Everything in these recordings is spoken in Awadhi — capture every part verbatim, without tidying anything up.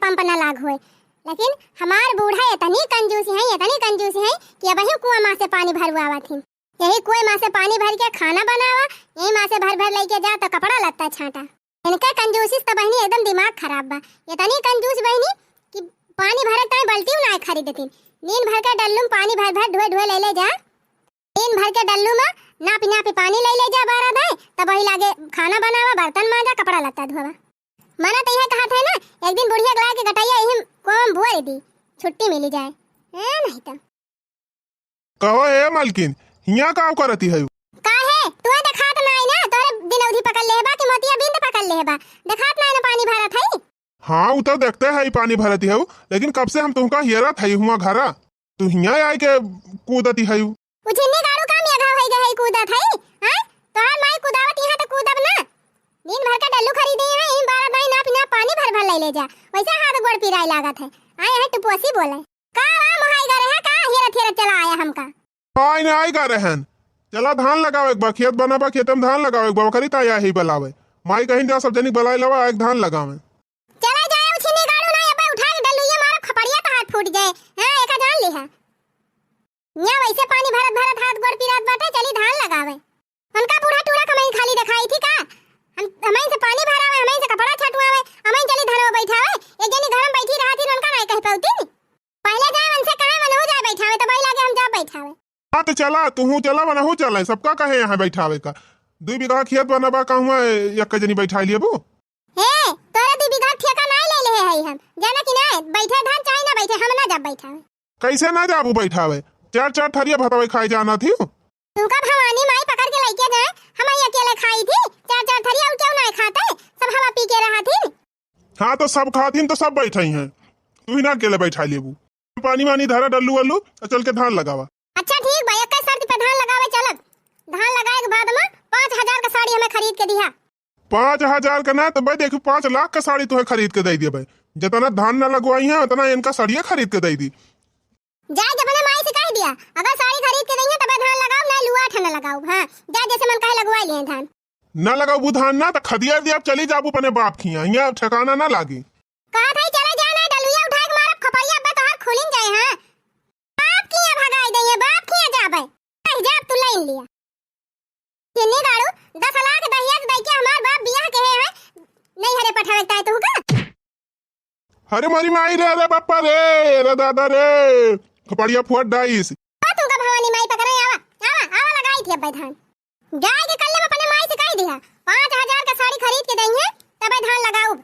पंप ना लाग होए। लेकिन हमार बूढ़ा इतनी कंजूसी है, इतनी कंजूसी है कि अबहियो कुआँ मा से पानी भरवावत ही। यही कुएँ मा से पानी भर के खाना बनावा, यही मा से भर भर लइके जा तो कपड़ा लत्ता छाँटा। इनका कंजूसी से तो बहिनी एकदम दिमाग खराब बा। इतनी कंजूस बहिनी कि पानी भरे ताई बाल्टी ना खरीदतीन। नीन भर के डल्लू में पानी भर भर ढुए ढुए ले ले जा। नीन भर के डल्लू में नापी नापी पानी ले ले जा बारह दाई, तब वही लागे खाना बनावा, बर्तन मांजा, कपड़ा लत्ता धोवा। मना तो यह कहत है ना, एक दिन बुढ़िया के लाए के गटैया यही कुआँ में बुआ दी, छुट्टी मिली जाए। ए, नहीं तो। कहो ए मलकिन, हियाँ काव करती है? काहे? तुहे देखात नाई ना, तोरे दिनौधी पकड़ लेहे बा कि मोतिया बिंद पकड़ लेहे बा? देखात नाई ना पानी भरत है? हाँ, उ तो देखते है पानी भरती है, लेकिन कब से हम तुमका हियरत है हुआ घरा। तू हियाँ आए के कूदती है? उ छिन्नी गाड़ू का मेघा होई गए है कूदत है? हाँ? तोहार माई कुदावत यहाँ तो कूदब ना। दिन भर का डल्लू खरीदे हैं, इन बारह दाई नाप नाप पानी भर भर ले ले जा। वैसे हाथ गोड़ पिराए लागत है। आए हैं टुपोसी बोले। का वा मोहाई गा रहे का? हेरत हेरत चला आया हमका। आई ना आई गा रहन। चला धान लगावे के बा, खेत बना बा, खेत में धान लगावे के बा, ओकरी ताई आई बलावे। माई कहीं जा सब जनी बलाई लवा, आए धान लगावे। चला जाए उछिनी गाड़ू ना, अबे उठा के डल्लू ये मारो खपड़िया तो हाथ फूट जाए। हाँ, एका जान लिहा। यहाँ वैसे पानी भरत भरत हाथ गोड़ पिरात बाटे, चली धान लगावे। उनका बूढ़ा टूरा कमाई खाली देखाई थी का? हम, हमइन से पानी भरावे, हमइन से कपड़ा छटवावे, हमइन चली धनवा बैठावे। एक जनी घर में बैठी रहती, उनका नहीं कह पाउती। पहले जाए उनसे कहे, मनहु जाए बैठावे, तो भाई लागे हम जाब बैठावे। हाँ, तो चला, तुहू चला, मनहु चला, सबका कहे यहाँ बैठावे का। दुई बीघा खेत बना बा, कहूँ एक जनी बैठा लिए बू। हे, तोरा दुई बीघा ठेका नाई ले लेहे हई हम, जाना कि नाई? बैठे धान चाहे ना बैठे, हम ना जाब बैठावे। कैसे ना जाबू बैठावे? चार चार थरिया भतवे खाए जाना थी। तुमका भवानी माई पकड़ के लइके जाए, हम ही अकेले खाई थी? चार चार थरिया और क्यों नाई खाते? सब हवा पी के रहा थी। हाँ, तो सब खाथिन तो सब बैठई हैं, तू ही ना अकेले बैठा लेबू। पानी वानी धरा डल्लू वल्लू और चल के धान लगावा। अच्छा ठीक बा, एक शर्त पे धान लगावे चलब। धान लगाए के बाद में पाँच हजार का साड़ी हमें खरीद के दिहा। पाँच हजार का ना तो भाई देखो, पाँच लाख का साड़ी तुम्हें खरीद के दे दिया भाई। जितना धान ना लगवाई है उतना इनका साड़ियाँ खरीद के दे दी। जाए के अपने माई से कह दिया, अगर साड़ी खरीद के देंगे तबे धान लगाओ, ना लुआ ठंडा लगाओ। हाँ, जा जैसे मन कहे लगवा लिए धान। ना लगाओ धान ना तो खदिया दिया, चली जाबू अपने बाप खिया, यहाँ ठिकाना ना लागी। कहा था चला जा ना, डलुया उठा के मारब खपड़िया अब्बे तोहार खुलिन जाए। हाँ, बाप खिया भगाई दे, बाप खिया जाबे। नहीं जाब तू लाइन लिया। किन्नी गाड़ू, दस लाख दहिया दे के हमार बाप बियाह के है, नहीं हरे पठावे ताए तू का? अरे मोरी माई रे, अरे बापा रे, अरे दादा रे, खपड़िया फुआ डाइस। ओ तू का भवानी माई पकड़े आवा, आवा, आवा लगाई थी अब्बे धान। जाए के कल्ले में अपने माई से कह दिया, पाँच हजार का साड़ी खरीद के देंगे, तबे धान लगाउब।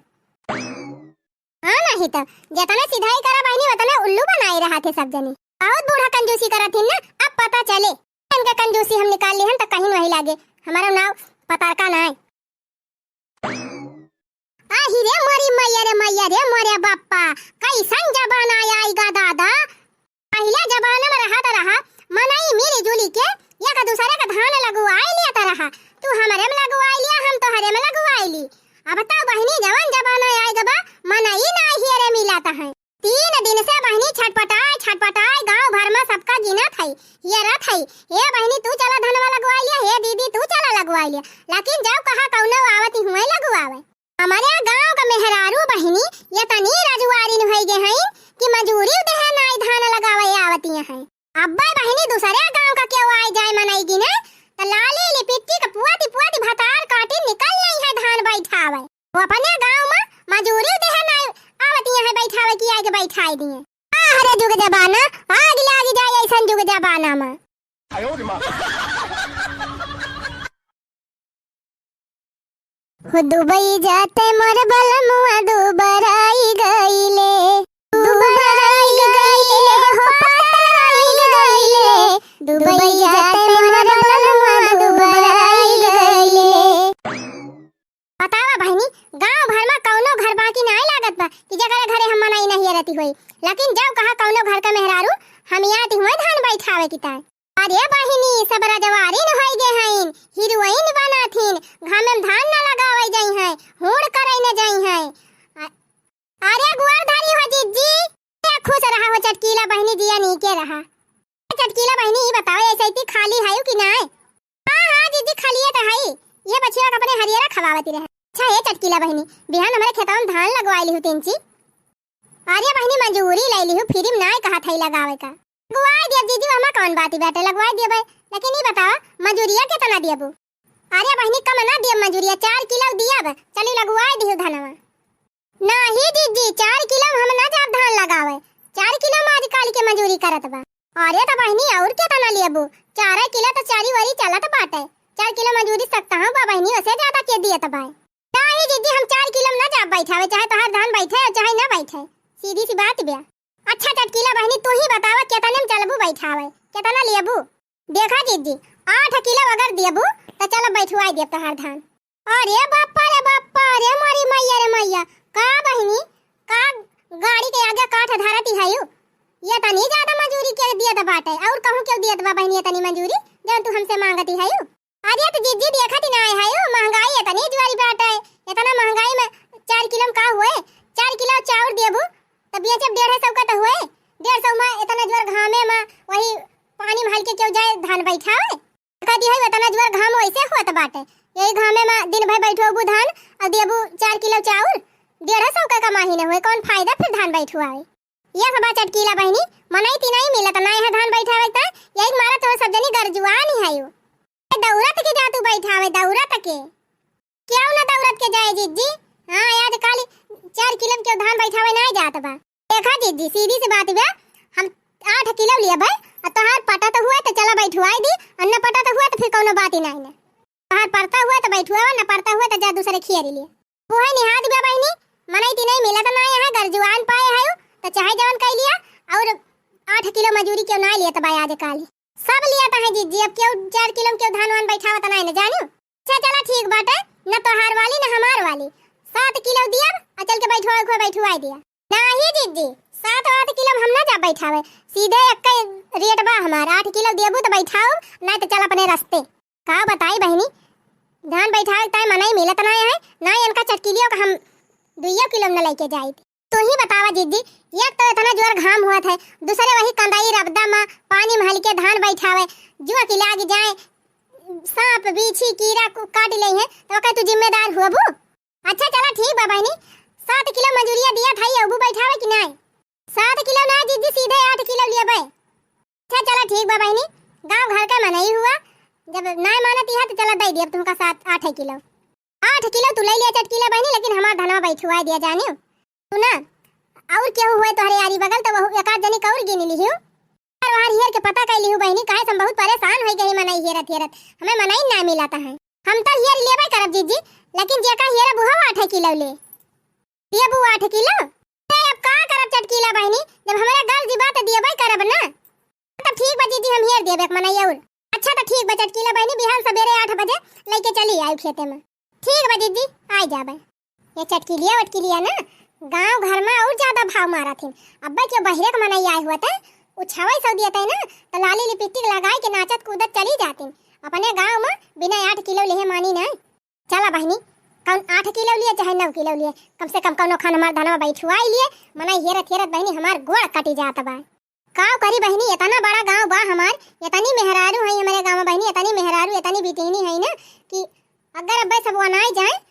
हाँ, नहीं तो, जतने सिधाई करा बहिनी, उतने उल्लू बनाए रहा थे सब जने। बहुत बूढ़ा कंजूसी करा थी ना, अब पता चले। इनका कंजूसी हम निकाल ली हन, तो कहीं नहीं लागे, हमारा नाव पतारका ना है। आही रे मोरी मैया रे मैया रे मोरे बाप्पा, कैसन जमाना आई गा दादा। पहिले जमाना में रहत रहा, मनई मिली जुली के एक दूसरे का धान लगवाई लियत रहा। तू हमरे में लगवाई लिया, हम तोहरे में लगवाई ली। अब तो बहिनी जवन जमाना आइ गबा, मनई नाहीं हियरे मिलत है। तीन दिन से बहिनी छटपटाए छटपटाए गांव भर में सबका गिनत है, हियरत है। हे बहिनी तू चला धनवा लगवाई लिया, हे दीदी तू चला लगवाई लिया। लेकिन जब कहा कौनो आवत हुए लगवावे। हमरे गांव का मेहरारू बहिनी एतनी रजुआरिन होइ गए हैं कि मजूरी देहे नाई धान लगावे आवती हैं। अब्बे बहिनी दूसरे गांव का केहू आए जाए मनई गिने, त लाली लिपिट्टी के पुआती पुआती भतार काटी निकल नहीं है धान बैठावे। वो अपने गांव में मजूरी देहे नाई आवती हैं बैठावे कि आके बैठाई दिए। आह रे जुग जमाना, आग लागी जाए ऐसन जुग जमाना में। हो दुबई जाते मोर बलमुआ दुबराई गईले, दुबराई गईले, हो पतराई गईले, दुबई जाते मोर बलमुआ दुबराई गईले। बतावा बहिनी, गांव भर में कौनो घर बाकी नाय लागत बा कि जेकरे घरे हम मनई नहीं रहती होई, लेकिन जब कहा कौनो घर का मेहरारू हम आती हुए धान बैठावे की ताय। अरे बहिनी, सब रजवारिन होइ गे हइन, हीरोइन बनाथिन, घामे में धान न लगावे जाई हैं, हूड़ करे न जाई हैं। अ-, अरे गुआर धरी हो जिज्जी, ए, खुश रहा हो चटकीला बहिनी, जिया नीके रहा। चटकीला बहिनी, ई बताओ, ऐसे इतनी खाली है कि नाय? हाँ, हाँ जिज्जी, खालिए तो है, ये बछिया के अपने हरियरा खवावती रहे। अच्छा, ए चटकीला बहिनी, बिहान हमरे खेतवा में धान लगवाई ली हूँ तीन ची। अरे बहिनी, मजूरी लइ लिहू, free में नाय कहत है लगावे का। लगवाइ देब जीजी, ओहमा कौन बात बाटे, लगवाइ देबै। लेकिन ई बतावा, मजूरिया केतना देबू? अरे बहिनी, कम ना देब मजूरिया, चार किलो देब, चली लगवाइ दिहू धनवा। नाही जीजी, चार किलो हम ना जाब धान लगावे, चार किलो में आजकल के मजूरी करत बा। अरे त बहिनी, और केतना लेबू? चार किलो त चारी ओरी चलत बाटे, चार किलो मजूरी सकता हूँ बा बहिनी, ओसे ज्यादा के दियत बा। नाही जीजी, हम चार किलो में ना जाब बैठावे, चाहे तोहार धान बैठे और चाहे ना बैठे, सीधी सी बात बा। अच्छा चटकीला बहिनी, तू ही बतावा, केतने में चलबू बैठावे, केतना लेबू? देखा जीजी, आठ किलो अगर देबू, त चल बैठवाई देब तोहार धान। अरे बापा रे बापा, रे मोरी मैया रे मैया, का बहिनी, का गाड़ी के आगे काठ धरती है यू? ये तनी ज्यादा मजूरी के दियत बाटे, और कहूँ केहू दियत बा बहिनी ये तनी मजूरी, जौन तू हमसे मांगती है यू? अरे त जीजी देखत ही नाय है यू, महंगाई एतनी जुआरी बाटे, एतना महंगाई में चार किलो में का हुए? चार किलो चाउर देबू, त बेचब डेढ़ सौ का त हुए, डेढ़ सौ में एतना जोर घामे में वही पानी में हल्के केहू जाए धान बैठावे? कहती है, एतना जोर घाम वैसे होत बाटे, यही घामे में दिन भर बैठोबू धान और देबू चार किलो चाउर, डेढ़ सौ का कमाही न हुए, कौन फायदा फिर धान बैठुआवे? ये सब चटकीला बहिनी, मनई तिनई मिलत ना है धान बैठावे त, यही मारा तो सब जनी गरजुआनी है यू। दौरत के जा तू बैठावे, दौरत के। क्यों ना दौरत के जाए जीजी? हाँ, आजकल चार किलो के धान बैठावे ना जात बा। देखा जीजी, सीधी सी बात बा, हम आठ किलो लेबै, आ तोहार पटत हुए त चला बैठवाई दी, और न पटत हुए त फिर कौनो बात ही नहीं ने। तोहार पड़ता हुए त बैठवावा, न पड़ता हुए त जा दूसरे खियारी ले। उहे निहाद बा बहिनी, मनई तिनई मिलत ना है, गरजुआन पाए है, त चाहे जवन कई लिया, और आठ किलो मजूरी क्यों ना लेत बा आजकल। सब लिया त है जीजी, अब केहू चार किलो में केहू धान वान बैठावत नाई न जानियो। अच्छा चला ठीक बाटे, न तोहार वाली न हमार वाली, सात किलो दियब आ चल के बैठवा उठवा बैठवाई दिया। नाही जीजी, सात आठ किलो में हम ना जा बैठावे, सीधे एक रेट बा हमार, आठ किलो देबू त बैठाओ, नाई त चल अपने रस्ते। का बताई बहिनी, धान बैठावे ताई मनई मिलत नाई है, नाई इनका चटकिलियों का हम दुइयो किलो में न लेके जाई। तू ही बतावा जीजी, एक तो इतना जोर घाम हुआ था, दूसरे वही कंदाई रबदा में पानी में हल्के धान बैठावे, जुआ की लाग जाए, सांप, बीछी, कीड़ा कु-, काट ले हैं, तो ओकर तू जिम्मेदार हुआ बू? अच्छा चला ठीक बा बहिनी, सात किलो मजूरिया दिया था, ये अबू बैठावे कि नाई? सात किलो ना जीजी, सीधे आठ किलो लेबे। अच्छा चला ठीक बा बहिनी, गाँव घर का मनई हुआ, जब नाई मानती है तो चला दे दिया तुमका सात आठ किलो। आठ किलो तू ले लिया चटकीला बहिनी, लेकिन हमार धनवा बैठुआ दिया जानियो। सुना, और केहू हुए तोहरे यारी बगल, तो वहू एक आध जनी का और गिन लिहियो। और वहाँ हेर के पता कर लिहू बहिनी, काहे से हम बहुत परेशान हो गई मनई हेरत हेरत, हमें मनई ना मिलत है। हम तो हेर लेबे करब जीजी, लेकिन जेका हेरब उहो आठ किलो ले। देबू आठ किलो? अरे अब का करब चटकीला बहिनी, जब हमारा गल जी बात देबे करब ना। तब ठीक बा जीजी, हम हेर देबे एक मनई और। अच्छा त ठीक बा चटकीला बहिनी, बिहान सबेरे आठ बजे लेके चली आयु खेते में। ठीक बा जीजी, आई जाबे। ये चटकिलिया वटकिलिया ना गाँव घर में और ज्यादा भाव मारत हिन। अब्बे के बहिरे के मनई आए हुआ थे, उ छवई सौ दिया थे ना, तो लाली लिपस्टिक लगाई के नाचत कूदत चली जातिन। अपने गाँव में बिना आठ किलो लेहे मानी ना। चला बहिनी, कौन आठ किलो लिए चाहे नौ किलो लिए, कम से कम कौनो खान हमार धनवा बैठुआई लिए, मनई हेरत हेरत बहिनी हमार गोड़ कटी जात बा। काव करी बहिनी, इतना बड़ा गाँव बा हमार, इतनी मेहरारू है हमारे गाँव में बहिनी, इतनी मेहरारू, इतनी बिटिनी है ना कि अगर अब्बे सब वनाई जाए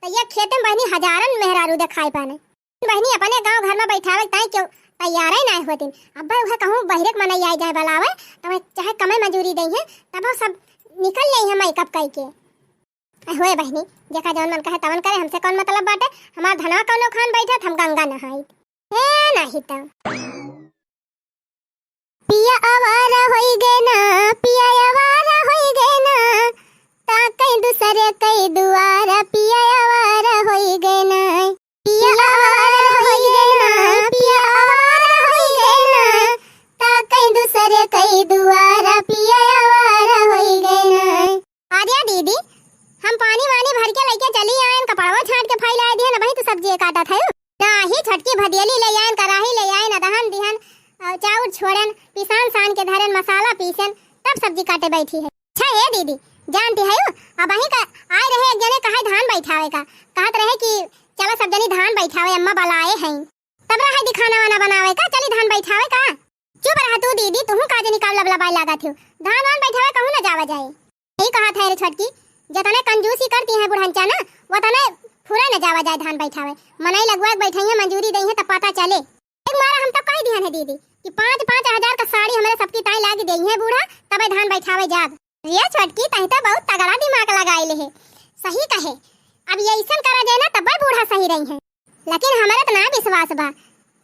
तो ये खेत में बहिनी हजारन मेहरारू दिखाई पाने। बहिनी अपने गाँव घर में बैठावे ताई क्यों तैयार ही ना होतिन। अब्बे वह कहूँ बहिरे के मनई आई जाए बुलावे, तब चाहे कमे मजूरी दई है, तब वो सब निकल जाई है मेकअप कई के। होए बहिनी, जेका जौन मन कहे तवन करे, हमसे कौन मतलब बाटे? हमार धनवा कौनो खान बैठत, हम गंगा नहाई। ए नाही त। पिया आवारा होई गए ना, पिया आवारा होई गए ना, ता कहीं दूसरे कई दुआरा पिया आवारा होई गए ना। पिया आवारा होई गए ना, पिया आवारा होई गए ना, ता कहीं दूसरे कई दुआरा पिया आवारा होई गए ना। अरे दीदी, हम पानी वानी भर के लेके चली आयन, कपड़वा छाट के फैलाए दिहन, अबही तू सब्जी काटत है। नाही, छोटकी भदेली ले आयन, कराही ले आयन, अदहन दिहन, अ, चाउर छोड़न, पिसान सान के धरन, मसाला पीसन, तब सब्जी काटे बैठी है। अच्छा ए दीदी, जानती है, अबही का आए रहे एक जने कहे धान बैठावे का, कहत रहे कि चला सब जनी धान बैठावे, अम्मा बलाए हैं। तब रहा दिखाना वाना बनावे का, चली धान बैठावे का। चुप रहा तू दीदी, तुहू का जनी का लबलबाई लागत हो। धान वान बैठावे कहूँ न जावा जाए। यही कहा था रे छोटकी, जतने कंजूसी करती हैं बुढ़नचा ना, वतने फुरे न जावा। जाए धान बैठावे। मनई लगवा के बैठइहें, मंजूरी दइहें, तब पता चले। एक मारा हम तो कह दिहन है दीदी कि पाँच पाँच हजार का साड़ी हमरे सबकी ताई लागी देइहें बूढ़ा, तबे धान बैठावे जाब। ये छोटकी, तही तो बहुत तगड़ा दिमाग लगाइले है। सही कहे, अब ये ऐसन करा जाए ना, तबे बूढ़ा सही रही है। लेकिन हमरे तो ना विश्वास बा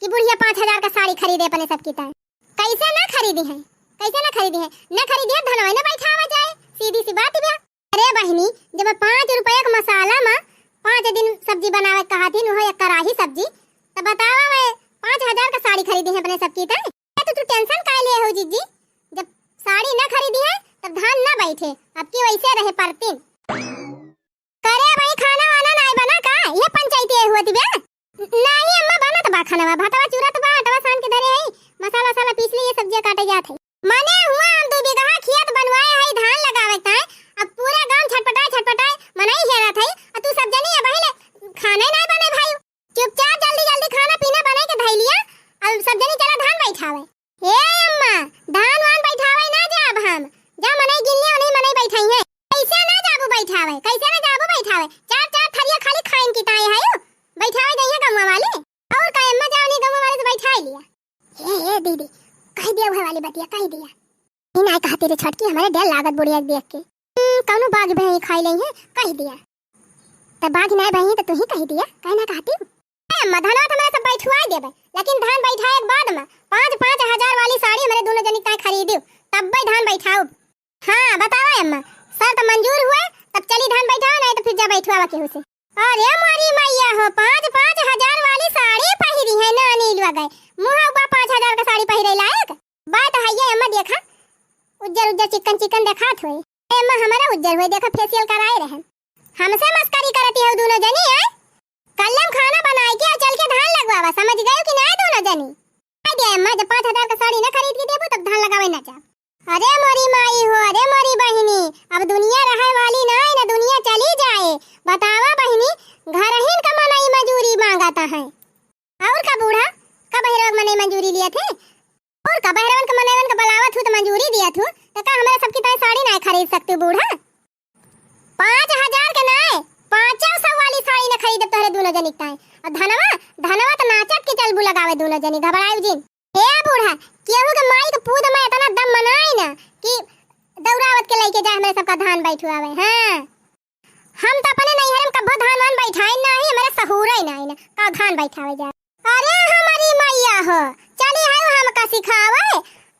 कि बुढ़िया पाँच हजार का साड़ी खरीदे अपने सबकी ताई। कैसे ना खरीदी है, कैसे ना खरीदी है, ना खरीदी है, धनवा ना बैठावा जाए, सीधी सी बात बा। अरे बहिनी, जब पाँच रुपया के मसाला में पाँच दिन सब्जी बनावे के कहा थी, उहो एक कराही सब्जी, तो बतावा, मैं पाँच हजार का साड़ी खरीदी है अपने सबकी ताई। तो तू टेंशन काहे लिए हो जिज्जी? जब साड़ी ना खरीदी है, तब धान ना बैठे, अब की वैसे रहे परतीन। करे भाई, खाना वाना नाय बना का? ये पंचायती है हुआ दिबे? नहीं अम्मा, बनत बा खाना, भातवा चूरत बा, आटवा सान के धरे है, मसाला वसाला पीस ली, ये सब्जियां काटे जात है। मने हुआ हम दू बीघा खेत बनवाए है धान लगावे ताए, अब पूरा गांव छटपटाए छटपटाए मनई हेरत है, और तू सब जनी अबही ले खाना ही नाय बने भाई। चुपचाप जल्दी जल्दी खाना पीना बने के धई लिया, अब सब जनी चला धान बैठावे। हे अम्मा, धान वान बैठावे ना जाब हम। जा मनई गिन लिया, उन्हीं मनई बैठाई है। कैसे ना जाबू बैठावे, कैसे ना जाबू बैठावे? चार चार थरिया खाली खाइन की ताई है, बैठावे गई है गौवा वाले। और का अम्मा, जा उन्हीं गौवा वाले से बैठाई लिया। हे, हे दीदी, कह दिया वह वाली बतिया, कह दिया। ही ना कहती रे छोटकी, हमारे डर लागत बुढ़िया के देख के। हम्म, कौनो बाघ भई खाई लई है, कह दिया। तब बाघ नाय बही तो तू ही कह दिया, काहे ना कहती? ए अम्मा, धनवा तो हमरे सब बैठवाए देबे, लेकिन धान बैठाए के बाद में पाँच पाँच हजार वाली साड़ी हमरे दोनों जनी ताई खरीदियो, तब्बे धान बैठाउब। हाँ, बतावा अम्मा, शर्त मंजूर हुए तब चली धान बैठाओ, नहीं तो फिर जा बैठवावा केहू से। अरे मोरी मैया हो, पाँच पाँच हजार वाली साड़ी पहिरी है नानी लोग, मुँह ऊपर पाँच हजार का साड़ी पहिरे लायक। बात है ये अम्मा, देखा उज्जर उज्जर चिकन चिकन देखात होई। ए अम्मा, हमारा उज्जर हुए, देखा फेशियल कराए रहन। हमसे मस्करी करती हो दोनों जनी, हैं? कल्लम खाना बनाए के और चल के धान लगवावा, समझ गयो कि नहीं दोनों जनी? कह दिया अम्मा, जब पाँच हजार का साड़ी ना खरीद के देबो तब धान लगावे ना जा। अरे मोरी माई हो, अरे मोरी बहिनी, अब दुनिया रहे वाली ना है, ना दुनिया चली जाए। बतावा बहिनी, घर ही का मनई मजूरी मांगता है। और का बूढ़ा, का बहिरवा के मनई मजूरी लिया थे? और का बहिरवन के मनईवन के बुलावत हूँ तो मजूरी दिया थू, तो का हमारे सबकी ताई साड़ी ना खरीद सकती बूढ़ा? पाँच हजार के नाय, पाँचों सौ वाली साड़ी न खरीदब तोहरे दोनों जनी के ताई। और धनवा, धनवा तो नाचत के चलबू लगावे दोनों जनी, घबरायु जिन। ए बूढ़ा, केहू के माई के पूत में इतना दम मनाई ना कि दौड़ावत के लेके जाए हमरे सबका धान बैठवावे। हाँ, हम तो अपने नैहर में कब्बो धान वान बैठाए नाही, हमरे सहूरे नाही ना, का धान बैठावे जाए। अरे हमारी मैया हो, चली है हमका सिखावे,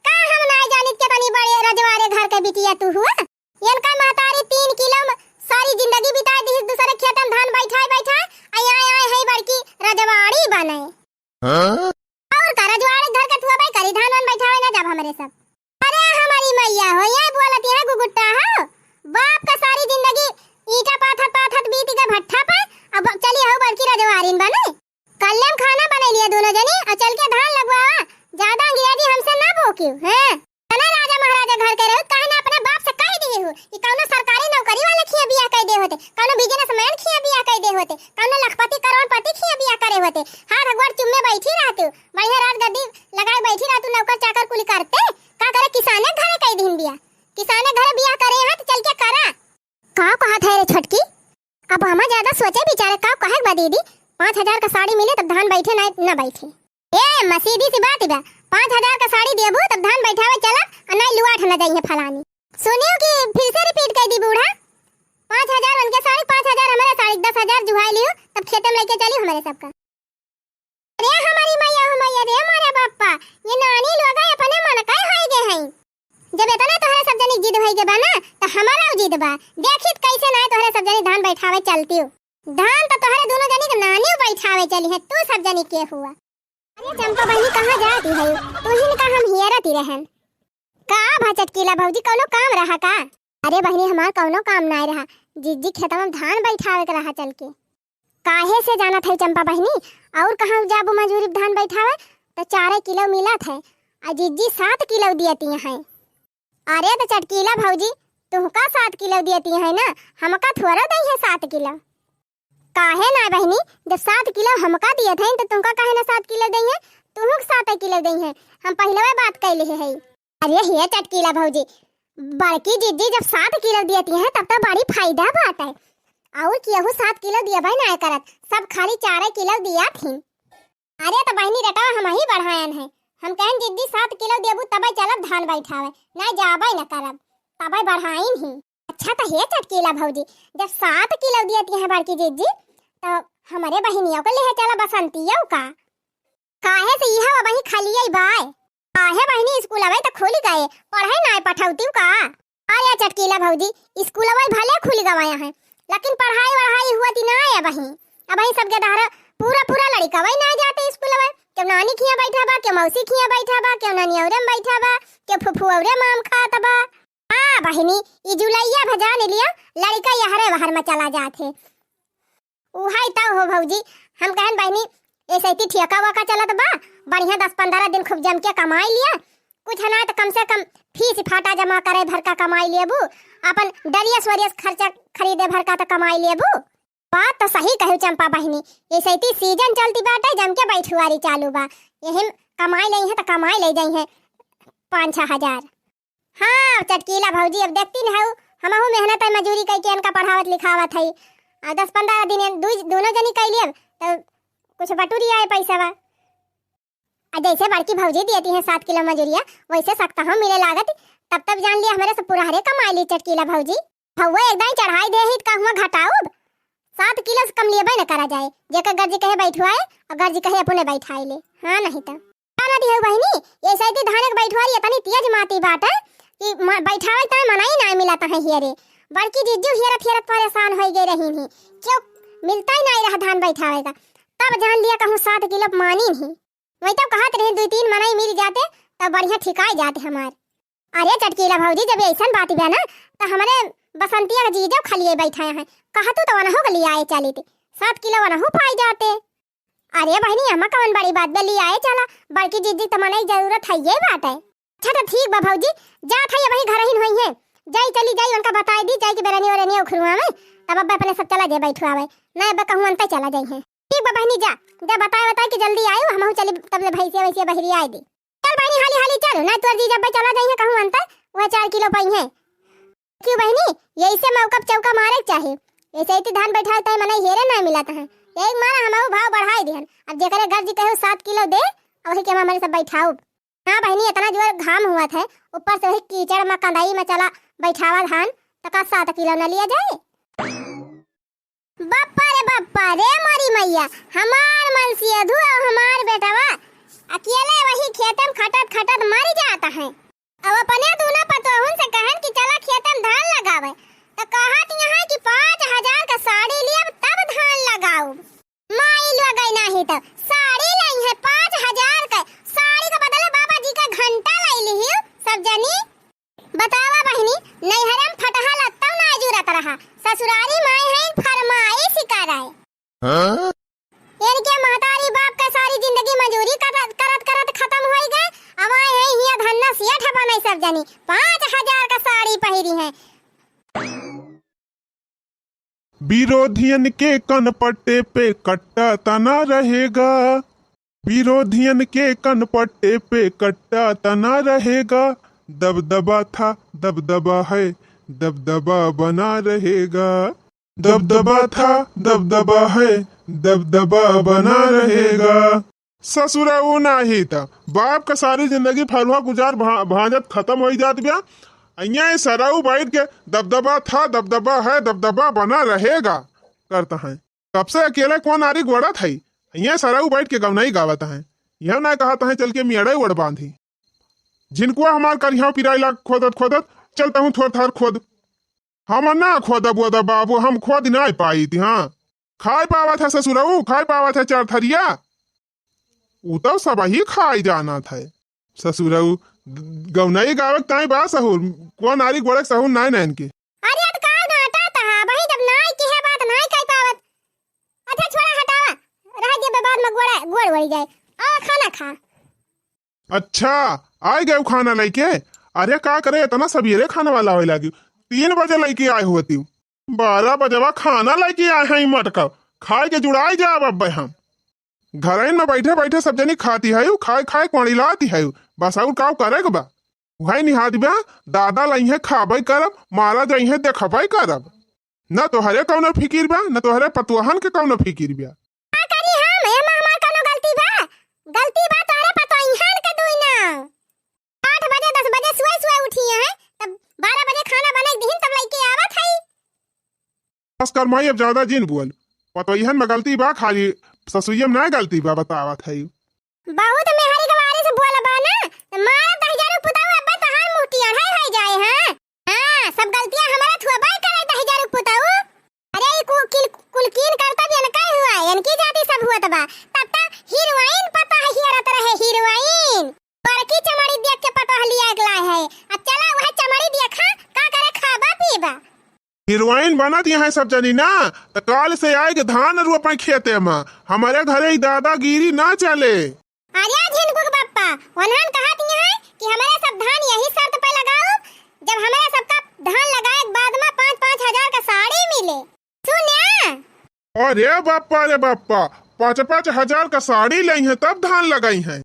का हम ना जानित के तनी बड़े रजवाड़े घर के बिटिया तू हुआ। इनका महतारी तीन किलो में सारी जिंदगी बिता दी, दूसरे खेत में धान बैठाए बैठाए, आई आए आए है बड़की रजवाड़ी बने। हाँ? और का रजवाड़ी घर के थुआ भाई करी, धान वान बैठावे ना जब हमरे सब। अरे हमारी मैया हो, ये बोलत यहाँ गुगुट्टा हो, बाप का सारी जिंदगी ईटा पाथत पाथत बीत गए भट्ठा पे, अब चली हो बड़की रजवाड़ीन बने। कल्ले में खाना बने लिया दोनों जनी और चल के धान लगवावा, ज्यादा अंग्रेजी हमसे ना बोकियो, हैं? तना राजा महाराजा घर के रहो, काहे ना अपने बाप से कह दिए हो कि कौनो सरकारी नौकरी वाले खिया बियाह कर दे होते, कौनो बिजनेसमैन खिया बियाह कर दे होते, कौनो लखपति करोड़पति खिया बियाह करे होते, हाथ अगवार चुम्मे बैठी रहते हो, बढ़िया राजगद्दी लगाए बैठी रहते, नौकर चाकर कुली करते, का करे किसाने घरे कह दिन बियाह, किसाने घरे बियाह करे हैं तो चल के करा। का कहत है रे छोटकी? अब हमा ज्यादा सोचे विचारे का कहे के बा दीदी, पाँच हजार का साड़ी मिले तब धान बैठे ना, ना बैठे। ए अम्मा, सीधी सी बात बा, पाँच हजार का साड़ी देबू तब धान बैठावे चलब, आ नहीं लुआठ न जाइए फलानी। सुनियो कि फिर से रिपीट कर दी बूढ़ा, पाँच हजार उनके साड़ी, पाँच हजार हमारे साड़ी, दस हजार जुहाई लियो तब खेते में लेके चली हमारे सबका। अरे हमारी मैया हो मैया रे, मोरे बापा, ये नानी लोग अपने मन का होई गए हैं। जब इतना तोहरे सब जनी जिद होई गए बा ना, तो हमारा जिद बा। देखित कैसे ना तोहरे सब जनी धान बैठावे चलती हो। धान तो तोहरे दोनों जनी के नानी बैठावे चली है, तू सब जनी के हुआ। अरे चंपा बहिनी, कहाँ जाती है? तू ही का हम हियरती रहन। का भा चटकीला भौजी, कौनो काम रहा का? अरे बहिनी, हमार कौनो काम नाय रहा, जिज्जी खेतवा में धान बैठावे के रहा चल के। काहे से जानत है चंपा बहिनी, और कहाँ जाबू मजूरी धान बैठावे, तो चारे किलो मिलत है, आ जिज्जी सात किलो दियती हैं। अरे तो चटकीला भौजी, तुहका सात किलो दियती है ना, हमका थोड़ा दई है सात किलो। काहे ना बहिनी, जब सात किलो हमका दिए थे तो तुमका काहे ना सात किलो दई है? तुहू के सात किलो दई है, हम पहले बात कैले है। अरे हे चटकीला भौजी, बड़की जिज्जी जब सात किलो दियती है तब तो बड़ी फायदा बात है। अउर केहू सात किलो दियबइ नाहीं करत, सब खाली चारे किलो दिया थीं। अरे त बहिनी, रेटवा हमहीं बढ़ायन है। हम कहन जिज्जी सात किलो देबू तबइ चलब धान बैठावे, नाहीं जाबइ न करब, तबइ बढ़ाइन ही। अच्छा त हे चटकीला भौजी, जब सात किलो दियत हैं बड़की जिज्जी, त हमरे बहिनियों को लेहे चला बसंतियों का। काहे से इहउ अबहीं खलियइ बाय। काहे बहिनी, स्कूलवे त खुलि गए, पढ़इ नाहीं पठउतिउ का? अरे चटकीला भौजी, स्कूलवे भले खुलि गवाया है, लेकिन पढ़ाई वढ़ाई हुआ ती नाहीं अबहीं। अबहीं सबके दहरा पूरा पूरा लड़िकवइ नाहीं जाते स्कूलवे। केउ नानी खियाँ बैठा बा, केउ मौसी खियाँ बैठा बा, केउ नानी औरे में बैठा बा, केउ फुफू औरे माम खात बा। हाँ बहिनी, ई जुलइया भजान लिया, लड़िका यहरे वहर में चला जात है। उहइ तउ हो भौजी, हम कहन बहिनी, ए सइती ठेका वका चलत बा, बढ़िया दस पन्द्रह दिन खूब जम के कमाइ लिया, कुछ नाहीं त कम से कम फीस फाटा जमा करइ भर का कमाइ लेबू, अपन डरियस वरियस खर्चा खरीदइ भर का त कमाइ लेबू। बात त सही कहिउ चंपा बहिनी, ए सइती सीजन चलती बाटइ, जम के बैठुआरी चालू बा, यही कमाइ लइहैं त कमाइ लइ जइहैं पाँच छह हजार। हाँ, चटकीला भौजी, अब देखती न हऊ, हमहू मेहनत है, मजूरी कइके इनका पढ़ावत लिखावत है। आ दस पन्द्रह दिन इन दुइ, दुनो जनी कइ लेब, तब कुछ बटुरी आए पैसवा। आ जइसे बड़की भौजी दियती हैं सात किलो मजूरिया, वइसे सकता हम मिले लागत, तब तब जान लिया हमरे से पुरहरे कमाइ ली चटकीला भौजी। भौवा एक दाईं चढ़ाइ देहित, कहूँ घटाउब? सात किलो से कम लेबइ न करा जाए, जेकर गर्जी कहे बैठवाए अउर गर्जी कहे अपने बैठाइ ले। हाँ, नहीं त। का ना दिहउ बहिनी, ए सइती धान क बैठवारी एतनी तेज माती बाटइ कि म-, बैठावइ ताईं मनई नाहीं मिलत है हियरे। बड़की जिज्जू हियरत हियरत परेसान होइ गइ रहिन हीं, केउ मिलतइ नाहीं रहा धान बैठावइ का। तब जान लिया कहूँ सात किलो मानिन हीं। वही तउ कहत रहे, दुइ तीन मनई मिल जाते, तब बढ़िया ठिकाइ जाते हमार। अरे चटकीला भौजी, जब अइसन बात बा ना, त हमरे बसंतिया क जीजउ खलिए बैठाए हैं। कहतू त वनहू क लिआए चलित, सात किलो वनहू पाइ जाते। अरे बहिनी, एमा कवन बड़ी बात बा, लिआए चला, बड़की जिज्जी त मनई जरूरत हइये बाटइ। अच्छा त ठीक बा भौजी, जात हई, अबहीं घरहिन होइहें, जाई चली जाई, उनका बताइ दी, जाई कि बेरनिया ओरनिया उखरुआवइ, तब अब्बे अपने सब चला जाए बैठुआवइ, नाहीं अब्बे कहूँ अंतइ चला जइहें। ठीक बा बहिनी, जा, जा बताए बताए कि जल्दी आइउ, हमहू चली तब ले भैंसिया वैसिया बहिरियाइ दी। चल बहिनी, हाली हाली चल, नाहीं तोर जीजा अब्बे चला जइहें कहूँ अंतर, वह चार किलो पइहें। क्यों बहिनी, यही से मौका पे चौका मारे के चाही, ऐसे ही धान बैठाए ताईं मनई हेरे नाहीं मिलत है, यही मारा हमहू भाव बढ़ाइ दिहन। अब जेकरे गर्जी कहे सात किलो दे, अउर वही के हमरे सब बैठाउब। हाँ बहिनी, एतना जोर घाम होत है, ऊपर से वही कीचड़ में कंदई में चला बैठावा धान, त का सात किलो न लिया जाए? बप्पा रे बप्पा रे मोरी मइया, हमार मनसेधू अउ हमार बेटवा अकेले वही खेते में खटत खटत मरि जात हैं। अब अपने दूनो पतोहुन से कहन कि चला खेते में धान लगावे, त कहत यहाँ कि पाँच हजार क साड़ी लियब तब धान लगाउब। माई लोगइ नाहीं त साड़ी लइहें पाँच हजार क, साड़ी क बदले बाबा जी क घंटा लइ लिहिउ सब जनी। बतावा बहिनी, नैहरे में फटहा लत्तउ नाहीं जुरत रहा, ससुरारी माई हइन फरमाइश करइ। हाँ? इनके महतारी बाप क सारी जिंदगी मजूरी करत, करत, करत खतम होइ गए, अब आए हैं हियाँ धन्ना सेठ बनइ सब जनी, पाँच हजार क साड़ी पहिरी हैं। विरोधियन के कनपट्टे पे कट्टा तना रहेगा, विरोधियन के कनपट्टे पे कट्टा तना रहेगा, दबदबा था, दबदबा है, दबदबा बना रहेगा, दबदबा था, दबदबा है, दबदबा बना रहेगा। ससुरा ऊ नाहीं त बाप क सारी जिंदगी फरुहा गुजार भा-, भांजत खतम होइ जात बिया। अइयाँ सरऊ बैठ के दबदबा था, दबदबा है, दबदबा बना रहेगा करत हैं। कब से अकेले कौन आरी गोड़त है? अइयाँ सरऊ बैठ के गवनई गावत हैं। यह ना कहत हैं चल के मियड़े ओड़ बांधी। झिनकुआ हमार करिहाव पिराइला खोदत खोदत, चल तहूँ थोर थार खोद। हम ना खोदब ओदब बाबू, हम खोद नाहीं पाइत, हाँ। खाइ पावत है ससुरऊ, खाइ पावत है चार थरिया। ऊ तउ सबही खाइ जानत है। ससुरऊ, गौनई गावक ताईं बा सहूर, कौन आरी गोड़क सहूर नाहीं नैन के। अरे, अत का डांटत हा? बही जब नाई की है बात, नाई कह पावत। अच्छा, छोड़ा, हटावा। रह दे, बाद में गोड़ा, गोड़ वड़ी जाए। आ, खाना खा। अच्छा, आइ गए खाना लइके? अरे, का करे, इतना सबेरे खाना वाला होए लागी? तीन बजे लइके आए होती। बारह बजवा खाना लइके आए हैं, मटका। खाए के जुड़ाई जाब अब्बे हम। घरइन में बैठे बैठे सब जनी खाती है, खाए खाए कोड़िलाती है, बस और काव करे के बा? उहइ निहात बा, दादा लइहें खाबइ करब, मारा जइहें देखबइ करब। न तोहरे कौनो फिकिर बा, न तोहरे पतोहन के कौनो फिकिर बा। का करी हम, एमा हमार कौनो गलती बा? गलती बा तोहरे पतोहियन के दुई ना। आठ बजे, दस बजे सुबह सुबह उठी हैं, तब बारह बजे खाना बनाई दिहिन, तब लइके आवत हई। बस कर माई, अब ज्यादा जिन बोल। पतोहियन में गलती बा, खाली ससुइये में ना गलती बा, बतावत हई। बहुत मेहरी के बारी से बोलबा ना, त मारा दहिजरू पुतऊ अब्बे तहार मुँह टियढ़ाई होइ जाए, हाँ? हाँ, सब गलतियाँ हमरा थुअबे करे दहिजरू पुतऊ। अरे, ई कु-, किल-, कुल कीन करता भी इनका हुआ, इनकी जाति सब हुआ त बा। तब त हीरोइन पता है हियरत रहे, हीरोइन। बड़की चमड़ी देख के पता लिया एक लाए है। अब चला वह चमड़ी देखा, का करे खाबा पीबा। हीरोइन बनत यहाँ सब जनी ना, त काल से आए के धान रोपे खेते में। हमारे घरे ई दादागिरी ना चले। अरे झिनकू के पप्पा, उन्हन कहत यहाँ कि हमारे सब धान यही शर्त पे लगाओ, जब हमारे सबका धान लगाए के बाद में पाँच पाँच हजार का साड़ी मिले। सुन्या? अरे बाप्पा रे बाप्पा, पाँच पाँच हजार का साड़ी लइहैं तब धान लगइहैं।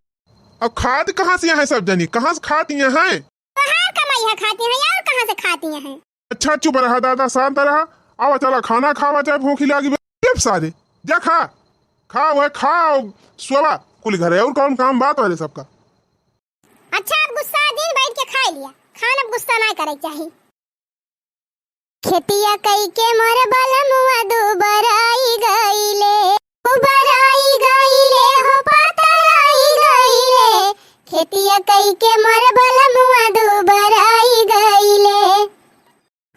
अब खात कहाँ से यहाँ सब जनी, कहाँ से खात यहाँ? तोहार कमाई है खाती है, और कहाँ से खाती है? अच्छा चुप रहा दादा, शांत रहा। आवा चला खाना खावा, चाहे भूखी लागी बे। चुप सारे, जा खा, खा वह खा, सोवा कुल घरे, और कौन काम बात वाले सबका। अच्छा, अब गुस्सा दिन बैठ के खाए लिया, खान अब गुस्सा ना करे चाही। खेतिया कई के मोर बलमुआ दुबराई गईले, दुबराई गईले हो पातराई गईले। खेतिया कई के मोर बलमुआ दुबराई गईले,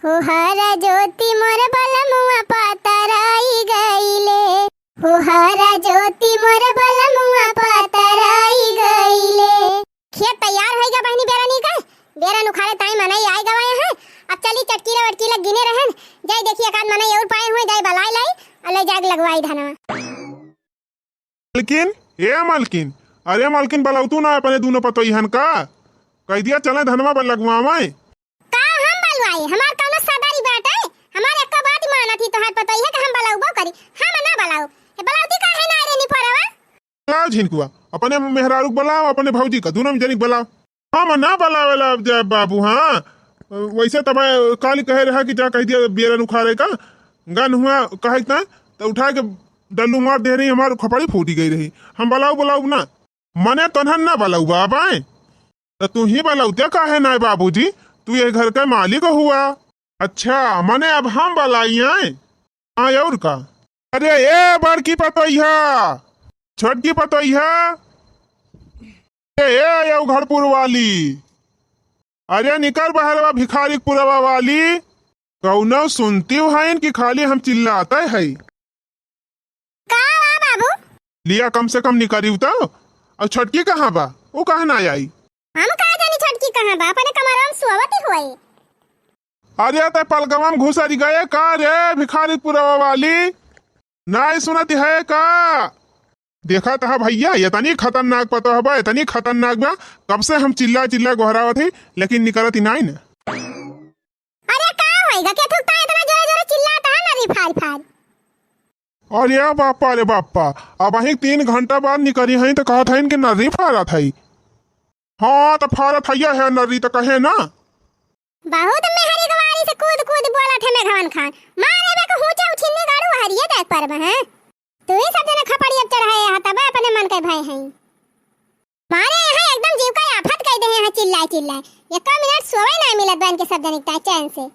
हो हरा जोती मोर बलमुआ पातराई गईले, हो हरा जोती मोर बलमुआ पातराई गईले। खेत तैयार होइगा बहिनी बेरनी का, बेरन उखाड़े ताई मनई आए गवाए हैं। अब चली चटकीला वटकीला गिने रहन, जाई देखी एकाध मनई और पाए हुए, जाई बलाई लाई और ले जाके लगवाई धनवा। मलकिन, ए मलकिन, अरे मलकिन बलौतू ना अपने दूनो पतोहियन का, कह दिया चले धनवा पर लगवावे। का हम बलवाई? हमार कौनो सदारी बाटे? हमार एको बात मानत ही तोहार पतोहिया के हम बलौबो करी? हम ना बलाऊ। ए बलौती काहे ना रे निपोरवा? बलाओ झिनकुआ, अपने मेहरारू के बलाओ, अपने भौजी का, दूनो जनी के बलाओ। हम ना बलावेला अब जाए बाबू, हाँ। वैसे तब काली कहे रहा कि जा कह दिया बेरन उखाड़े का, गन हुआ कहे का, तो उठा के डल्लू मार दे रही, हमार खपड़ी फूटी गई रही। हम बलाऊ बलाऊ ना। मने तोन्हन ना बलउबा बाय, त तू ही बलउते काहे नाय बाबूजी? तू ये घर के मालिक हुआ। अच्छा, मने अब हम बलाई आए? हाँ, और का? अरे ए बड़की पतोहिया, छोटकी पतोहिया, ए, ए, ए उघड़पुर वाली, अरे निकर बहरवा भिखारीपुरवा वाली, कौनो सुनती हईन कि खाली हम चिल्लाते हई? का बा बाबू? लिया कम से कम निकरिउ तो। और छोटकी कहाँ बा? वो कहाँ ना आई? हम का जानी छोटकी कहाँ बा? अपने कमरवा में सोवत ही होई। अरे ते पलकवा में घुसरी गए का रे भिखारीपुरवा वाली? नाई सुनत है का? देखा तहा भैया, इतनी खतरनाक पतोह बा, इतनी खतरनाक बा। कब से हम चिल्ला चिल्ला गोहरावत ही, लेकिन निकरत ही नाई न। अरे का होइगा? के थुकता इतना जोरे जोरे चिल्लाता है नर्री फार फार? अरे बापा रे बापा, अबहीं तीन घंटा बाद निकरी हई त कहत हईन कि नर्री फारत हई। हाँ त फारत हइया है नर्री त कहे ना। बहुत मेहरी गवारी से कूद कूद बोलत है मेघवन खान। मारे बे को हुचा उछिन्नी गाड़ू हरिये देख परब हैं। तू ही सब जने खपड़ी अब चढ़ाए हा तबे अपने मन के भय हैं। मारे यहाँ एकदम जीव का आफत कई दे हैं चिल्लाए चिल्लाए। एको मिनट सोवे ना मिलत बा इनके सब जने के चैन से।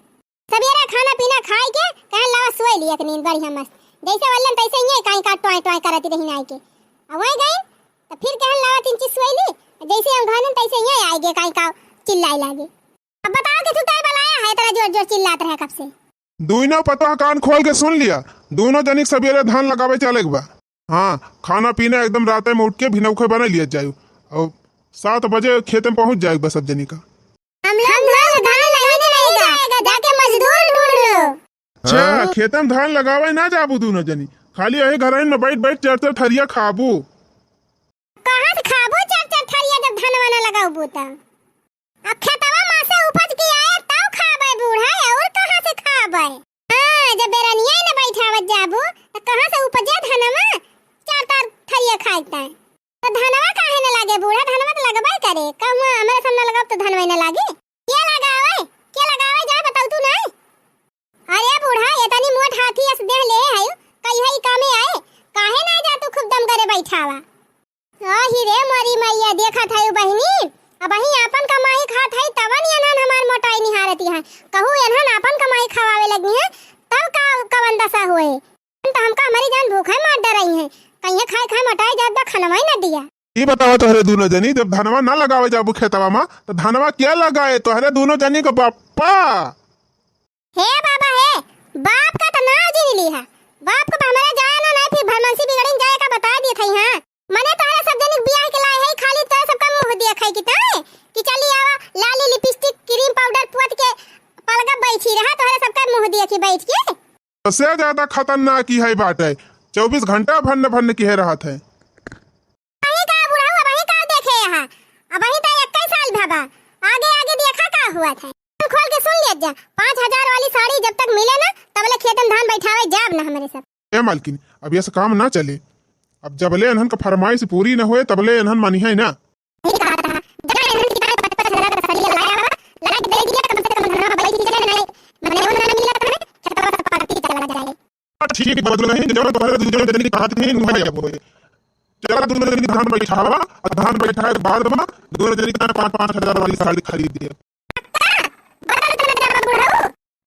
सबेरा खाना पीना खाए के कहन लावा सोए ली एक नींद बढ़िया मस्त। जैसे वल्लन तैसे ही काई का टॉय टॉय करत रही नाई के। आ वही गई तो फिर कहन लावा तीन चीज सोए ली। जैसे हम घानन तैसे ही आए गए काई का चिल्लाए लागे। अब बताओ कि तू तय बलाया है इतना जोर जोर चिल्लात रहे कब से? दुइनो पतोह कान खोल के सुन लिया, दोनों जनिक सबेरे धान लगावे चले के बा। हाँ, खाना पीना एकदम राते में उठ के भिनौखे बना लिया जाए और सात बजे खेते में पहुँच जाए बा सब जनी का। हम लोग घर नहीं जाएगा, जाके मजदूर ढूंढ लो। अच्छा, हाँ। खेते में धान लगावे ना जाबू दोनों जनी, खाली यही घर में बैठ बैठ चार चार थरिया खाबू। कहाँ से खाबू चार चार थरिया जब धनवा ना लगाबू त? अब खेतवा में से उपज के आए तब खाबे बूढ़ा, और कहाँ से खाबे? हाँ, जब बेरनिया न बैठावत जाबू त कहाँ से उपजे धनवा चार चार थरिया खाए ताए? त धनवा काहे न लागे बूढ़ा? धनवा त लगबे करे। कहूँ हमरे सामने लगाओ त धनवा न लागे। के लगावे? के लगावे जाए बताऊ तू नहीं? अरे बूढ़ा, इतनी आवा। आही रे मोरी मैया, देखत है बहिनी, अबहीं आपन कमाई खात है, तवन एनहन हमार मोटाई निहारत है। कहूँ एनहन आपन कमाई खवावे लगी है, तब का कवन दशा होए। तो हमका हमारी जान भूखे मार डरई है, कहिए खाए खाए मोटाई जात बा, खनवा ही ना दिया। ई बतावा तोहरे दूनो जनी, जब धनवा ना लगावे जाबू खेतवा मा, तो धनवा क्या लगाए तोहरे दूनो जनी के बापा? हे बाबा हे, बाप का तो नाव जिन ली है। बाप को तो हमारे जाए ना, नहीं फिर भरमंसी बिगड़िन जाए का बता दिए थे। हाँ, मने तोहरे सब जनी बियाह के लाए है, खाली तोहरे सबका मुँह देखै की तय कि चली आवा, लाली, लिपस्टिक, क्रीम पाउडर पोत के पलगा बैठी रहा, तोहरे सबका मुँह देखी बैठ के। सबसे ज्यादा खतरनाक ई है बाटे, चउबीस घंटा भन्न भन्न किहे रहत है। अबहीं का बुढ़ऊ, अबहीं का देखे यहाँ, अबहीं तो इक्कीस साल भवा, आगे आगे देखा का हुआ था। कान खोल के सुन लिया जा, पाँच हजार वाली साड़ी जब तक मिले ना, तबले खेतन धान बैठावे जाब ना हमरे सब। ए मालकिन, अब यस काम ना चले, अब जबले एनहन का फरमाइश पूरी न होए तबले एनहन मानिहे ना। सही कहा था, जब एनहन की तरह पचपन हजार का सरिया लाया बा, लाइट दे दिया, कम से कम घरवा बैठ के चले नहीं, मने वो ना मिला था, खेतवा सब पार्टी चला जाए। ठीक बा, दुलहिन, जब तोहरे दूनो जनी कहत थे, नुहा जाबो। चला दूनो जनी धान बैठावा, और धान बैठाए के बाद मा दूनो जनी का पाँच पाँच हजार वाली साड़ी खरीद दिया।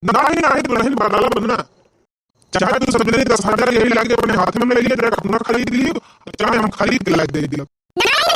नहीं, नहीं, दुलहिन, बदला बनना। चाहे तू सब जनी दस हजार यही लाके अपने हाथ में ले लिए, तेरा अपना खरीद लियो, चाहे हम खरीद के लाके दे दियो। नहीं,